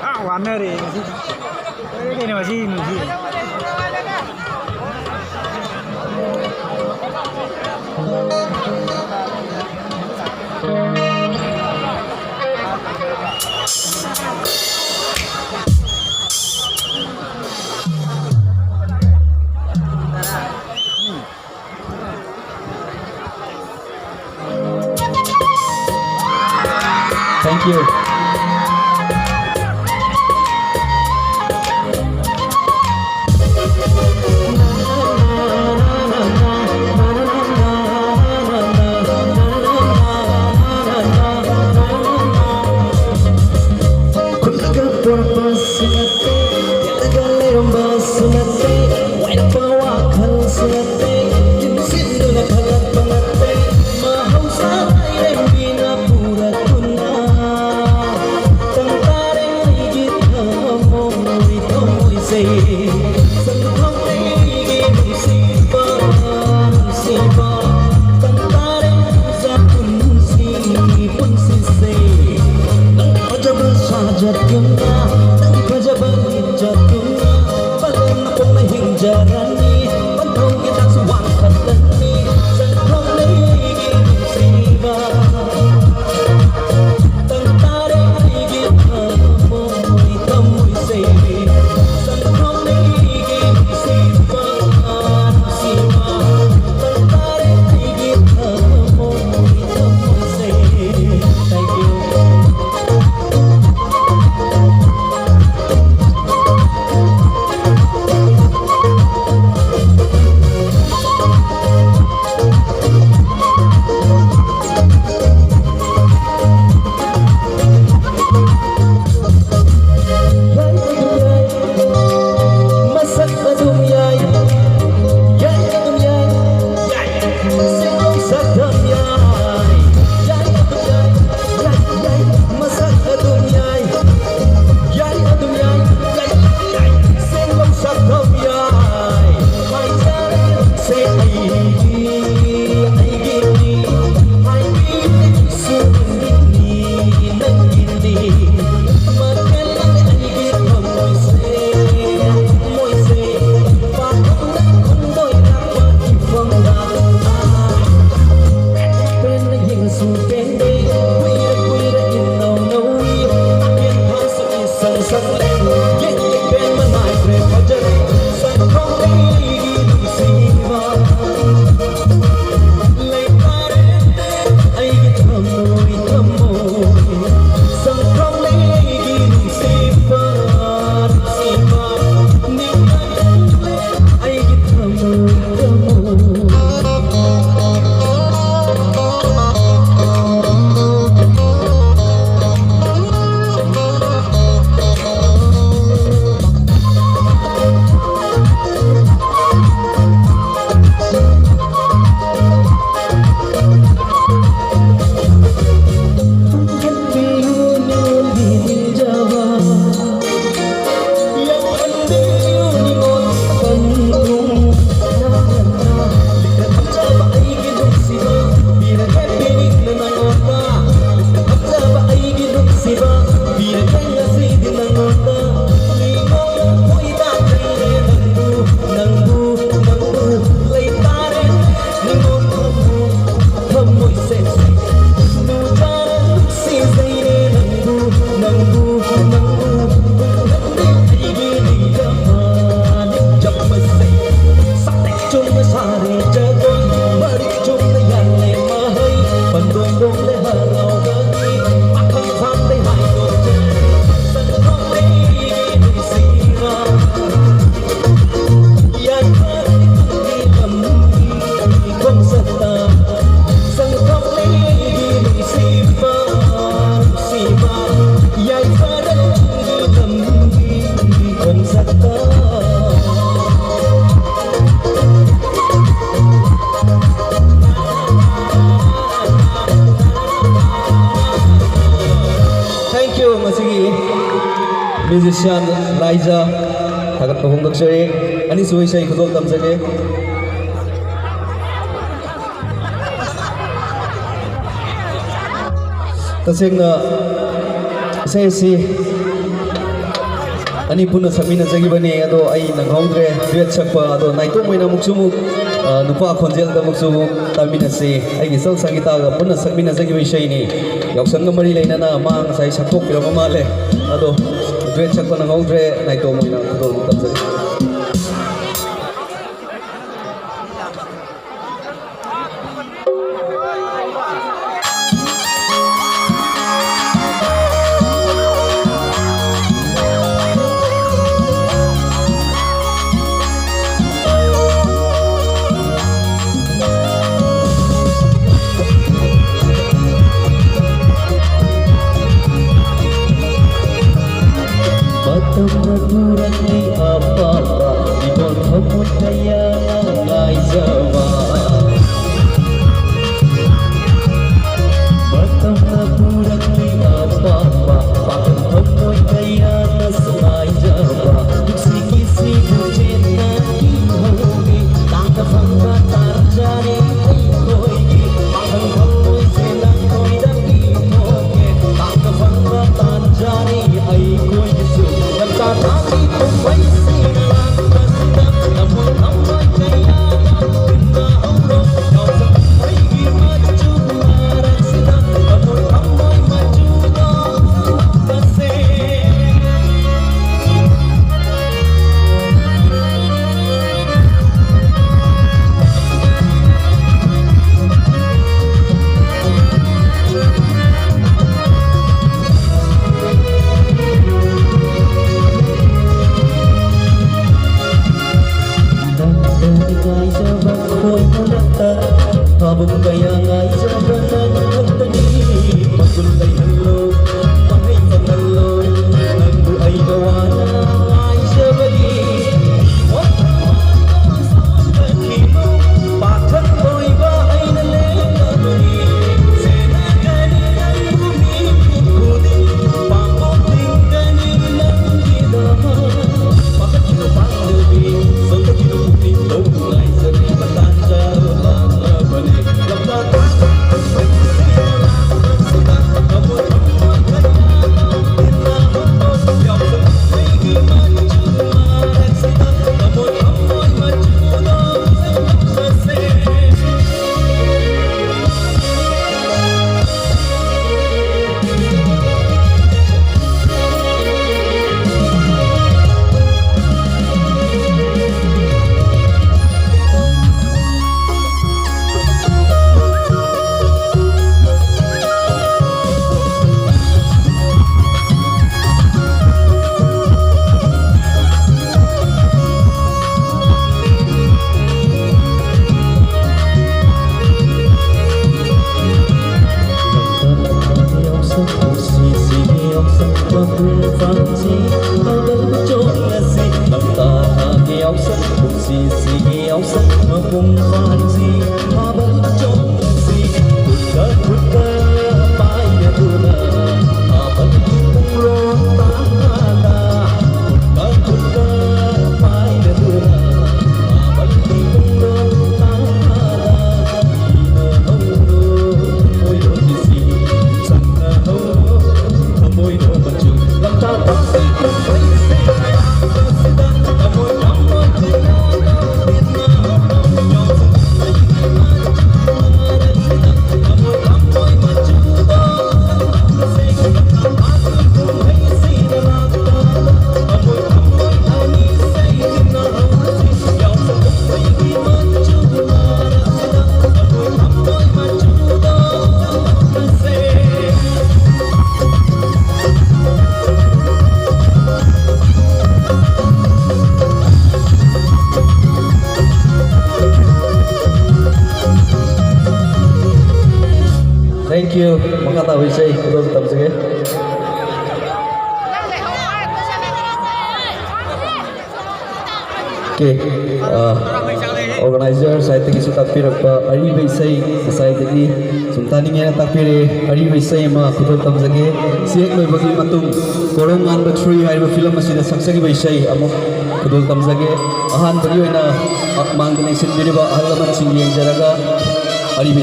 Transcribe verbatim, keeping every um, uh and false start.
ꯑꯥ, ꯋꯥꯅꯔꯦ ꯉꯁꯤꯗꯤ꯫ ꯂꯣꯏꯔꯦ ꯀꯩꯅꯣ ꯉꯁꯤ ꯅꯨꯃꯤꯠꯁꯤꯗꯤ꯫ Thank you. ꯈꯨꯜꯂꯒ ꯄꯣꯔꯛꯄꯁꯨ ꯅꯠꯇꯦ, ꯌꯦꯠꯂꯒ ꯂꯩꯔꯝꯕꯁꯨ ꯅꯠꯇꯦ, ꯋꯥꯏꯔꯛꯄ ꯋꯥꯈꯜꯁꯨ ꯅꯠꯇꯦ, ꯆꯤꯟꯁꯤꯟꯗꯨꯅ ꯈꯜꯂꯛꯄ ꯅꯠꯇꯦ, ꯃꯍꯧꯁꯥ ꯂꯥꯏꯔꯦꯝꯕꯤꯅ ꯄꯨꯔꯛꯇꯨꯅ ꯇꯪ ꯇꯥꯔꯦ ꯑꯩꯒꯤ ꯊꯃꯣꯏ, ꯊꯃꯣꯏꯁꯦ꯫ ꯆꯪꯊꯣꯛꯂꯦ ꯑꯩꯒꯤ ꯅꯨꯡꯁꯤꯕ, ꯅꯨꯡꯁꯤꯕ, ꯇꯪ ꯇꯥꯔꯦ ꯄꯨꯟꯁꯤ, ꯄꯨꯟꯁꯤꯁꯦ꯫ ꯅꯪꯒꯤ ꯐꯖꯕ ꯁꯥꯖꯠꯇꯨꯅ, ꯅꯪꯒꯤ ꯐꯖꯕ ꯂꯤꯆꯠꯇꯨꯅ, ꯄꯥꯂꯦꯝ ꯄꯨꯝꯅ ꯍꯤꯡꯖꯔꯅꯤ, ꯄꯟꯊꯧꯒꯤ ꯆꯥꯛꯁꯨ ꯋꯥꯡꯈꯠꯂꯅꯤ꯫ ꯆꯪꯊꯣꯛꯂꯦ ꯑꯩꯒꯤ ꯅꯨꯡꯁꯤꯕ, ꯇꯪ ꯇꯥꯔꯦ ꯑꯩꯒꯤ ꯊꯃꯣꯏ, ꯊꯃꯣꯏꯁꯦ꯫ ꯆꯪꯊꯣꯛꯂꯦ ꯑꯩꯒꯤ ꯅꯨꯡꯁꯤꯕ, ꯅꯨꯡꯁꯤꯕ, ꯇꯪ ꯇꯥꯔꯦ ꯑꯩꯒꯤ ꯊꯃꯣꯏ, ꯊꯃꯣꯏꯁꯦ꯫ Thank you. Thank you, ꯉꯁꯤꯒꯤ musician ꯂꯥꯏꯖ ꯊꯥꯒꯠꯄ ꯐꯣꯡꯗꯣꯛꯆꯔꯤ꯫ ꯑꯅꯤꯁꯨꯕ ꯏꯁꯩ ꯈꯨꯗꯣꯜ ꯇꯝꯖꯒꯦ꯫ ꯇꯁꯦꯡꯅ ꯏꯁꯩ ꯑꯁꯤ ꯑꯅꯤ ꯄꯨꯟꯅ ꯁꯛꯃꯤꯟꯅꯖꯈꯤꯕꯅꯤ, ꯑꯗꯣ ꯑꯩ ꯅꯪꯍꯧꯗ꯭ꯔꯦ꯫ Duet ꯁꯛꯄ ꯑꯗꯣ ꯅꯥꯏꯇꯣꯝ ꯑꯣꯏꯅ ꯑꯃꯨꯛꯁꯨ ꯑꯃꯨꯛ, ꯑ, ꯅꯨꯄꯥ ꯈꯣꯟꯖꯦꯜꯗ ꯑꯃꯨꯛꯁꯨ ꯑꯃꯨꯛ ꯇꯥꯃꯤꯟꯅꯁꯤ꯫ ꯑꯩꯒꯤ ꯏꯆꯜ ꯁꯪꯒꯤꯇꯥꯒ ꯄꯨꯟꯅ ꯁꯛꯃꯤꯟꯅꯖꯈꯤꯕ ꯏꯁꯩꯅꯤ꯫ ꯌꯥꯎꯁꯪꯒ ꯃꯔꯤ ꯂꯩꯅꯅ ꯃꯥ ꯉꯁꯥꯏ ꯁꯛꯇꯣꯛꯄꯤꯔꯝꯕ ꯃꯥꯜꯂꯦ꯫ ꯑꯗꯣ duet ꯁꯛꯄ ꯅꯪꯍꯧꯗ꯭ꯔꯦ, ꯅꯥꯏꯇꯣꯝ ꯑꯣꯏꯅ ꯈꯨꯗꯣꯜ ꯇꯝꯖꯒꯦ꯫ ꯃꯇꯝꯅ ꯄꯨꯔꯛꯂꯤ ꯑꯄꯥꯝꯕ, ꯏꯕꯣꯟ ꯊꯃꯣꯏ ꯀꯌꯥꯅ ꯉꯥꯏꯖꯕ꯫ ꯃꯇꯝꯅ ꯄꯨꯔꯛꯂꯤ ꯑꯄꯥꯝꯕ, ꯄꯥꯈꯪ ꯊꯃꯣꯏ ꯀꯌꯥꯅꯁꯨ ꯉꯥꯏꯖꯕ꯫ ꯅꯨꯡꯁꯤꯒꯤ ꯁꯤꯕꯨ ꯆꯦꯠꯅ ꯏꯍꯧꯒꯦ, ꯇꯥꯡꯅ ꯐꯪꯕ ꯇꯥꯟꯖꯥꯅꯤ ꯑꯩꯈꯣꯏꯒꯤ꯫ ꯄꯥꯈꯪ ꯊꯃꯣꯏꯁꯦ ꯅꯪꯈꯣꯏꯗ ꯄꯤꯊꯣꯛꯀꯦ, ꯇꯥꯡꯅ ꯐꯪꯕ ꯇꯥꯟꯖꯥꯅꯤ ꯑꯩꯈꯣꯏꯒꯤꯁꯨ꯫ ꯂꯝꯇꯥ ꯊꯥꯒꯤ ꯀꯨꯝꯍꯩꯁꯤꯅ ꯂꯥꯛꯄꯁꯤꯗ ꯊꯃꯣꯏ ꯊꯃꯣꯏ ꯄꯥꯟꯁꯤ ꯊꯥꯕꯜ ꯆꯣꯡꯂꯁꯤ, ꯂꯝꯇꯥꯒꯤ ꯌꯥꯎꯁꯪ, ꯄꯨꯟꯁꯤꯁꯤꯒꯤ ꯌꯥꯎꯁꯪ ꯃꯄꯨꯡ ꯐꯥꯍꯟꯁꯤ꯫ ꯊꯥꯕꯜ ꯆꯣꯡꯂꯁꯤ, ꯈꯨꯠꯇ ꯈꯨꯠꯇ ꯄꯥꯏꯅꯗꯨꯅ, ꯊꯥꯕꯜꯒꯤ ꯄꯨꯡꯂꯣꯟ ꯇꯥꯡꯅꯗ, ꯈꯨꯠꯇ ꯈꯨꯠꯇ ꯄꯥꯏꯅꯗꯨꯅ, ꯊꯥꯕꯜꯒꯤ ꯄꯨꯡꯂꯣꯟ ꯇꯥꯡꯅꯗ, ꯏꯅ ꯍꯧꯔꯣ, ꯊꯃꯣꯏ ꯍꯧꯖꯤꯛꯁꯤ, ꯆꯪꯅ ꯍꯧꯔꯣ꯫ Thank you. ꯃꯈꯥ ꯇꯥꯕ ꯏꯁꯩ ꯈꯨꯗꯣꯜ ꯇꯝꯖꯒꯦ꯫ Okay, organizer ꯁꯥꯏꯠꯇꯒꯤꯁꯨ ꯇꯥꯛꯄꯤꯔꯛꯄ ꯑꯔꯤꯕ ꯏꯁꯩ ꯉꯁꯥꯏꯗꯒꯤ ꯁꯨꯝ ꯇꯥꯅꯤꯡꯉꯦꯅ ꯇꯥꯛꯄꯤꯔꯛꯑꯦ꯫ ꯑꯔꯤꯕ ꯏꯁꯩ ꯑꯃ ꯈꯨꯗꯣꯜ ꯇꯝꯖꯒꯦ꯫ ꯁꯤ ꯍꯦꯛ ꯂꯣꯏꯕꯒꯤ ꯃꯇꯨꯡ ꯀꯣꯔꯧ ꯉꯥꯟꯕ ꯊ꯭ꯔꯤ ꯍꯥꯏꯔꯤꯕ ꯐꯤꯂꯝ ꯑꯁꯤꯗ ꯁꯛꯆꯈꯤꯕ ꯏꯁꯩ ꯑꯃꯨꯛ ꯈꯨꯗꯣꯜ ꯇꯝꯖꯒꯦ꯫ ꯑꯍꯥꯟꯕꯒꯤ ꯑꯣꯏꯅ ꯃꯥꯡꯗ ꯂꯦꯡꯁꯤꯟꯕꯤꯔꯤꯕ ꯑꯍꯜ ꯂꯃꯟꯁꯤꯡ ꯌꯦꯡꯖꯔꯒ